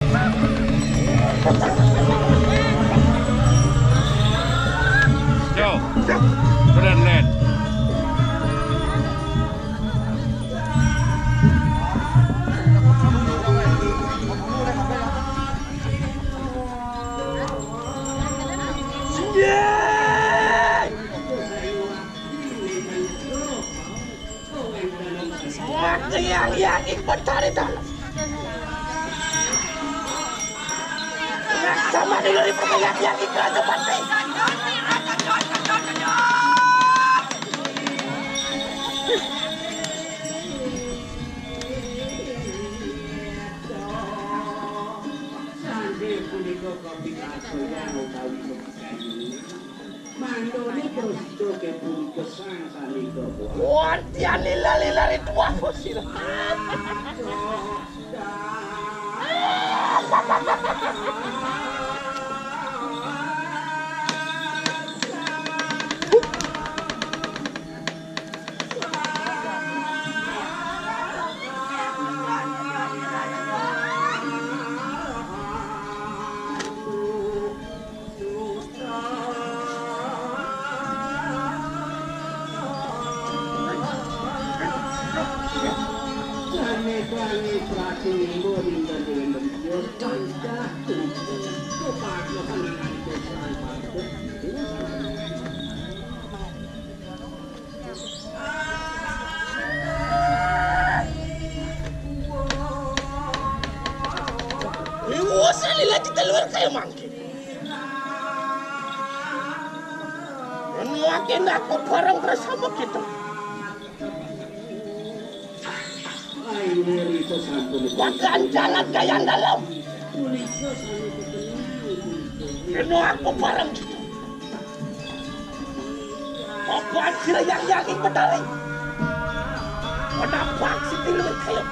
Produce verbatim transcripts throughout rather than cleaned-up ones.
Yo, put that lead. Yang yang ikut dari dalam. Sama dulu di perbanyak yang ikut aja pasti. Sambil punika kapikantuyan utawi kapikantuyan. Mandone Prasida kepunika sang sane gawa. Wantian lila-lila ritual sira. Iwasa lila kita luar kayu mangke. Anu akin aku bareng bersama kita. Pakan jalan gaya dalam. Anu aku bareng kita. Apa sira yang yakin betari? Kenapa si tilu kayu?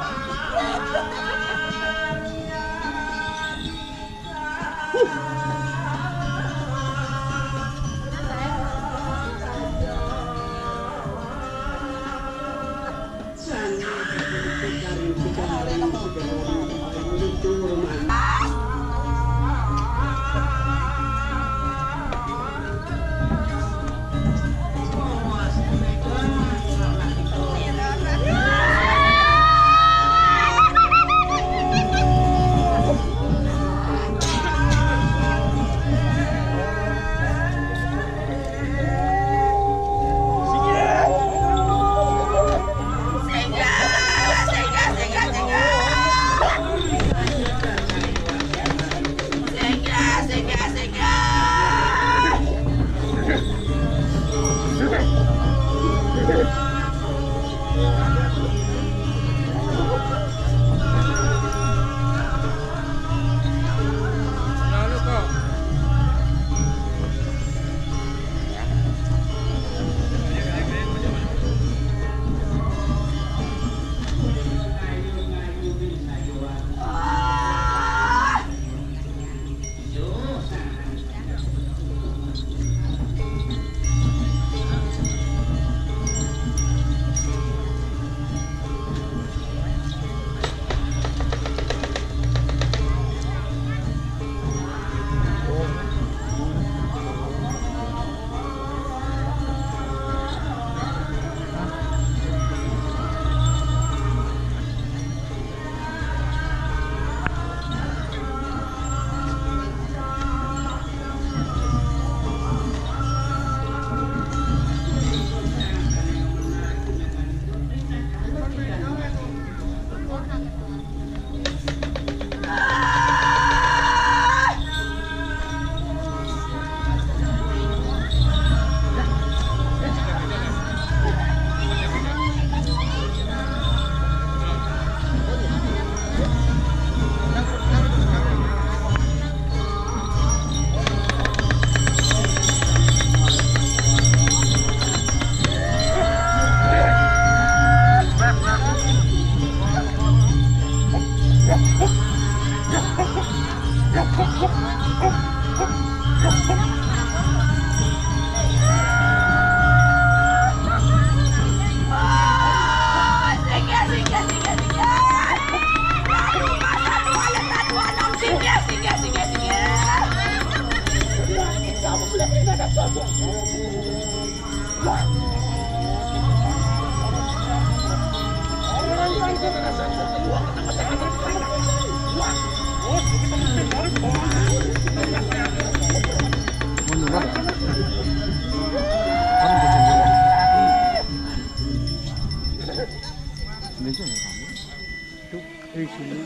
Sini.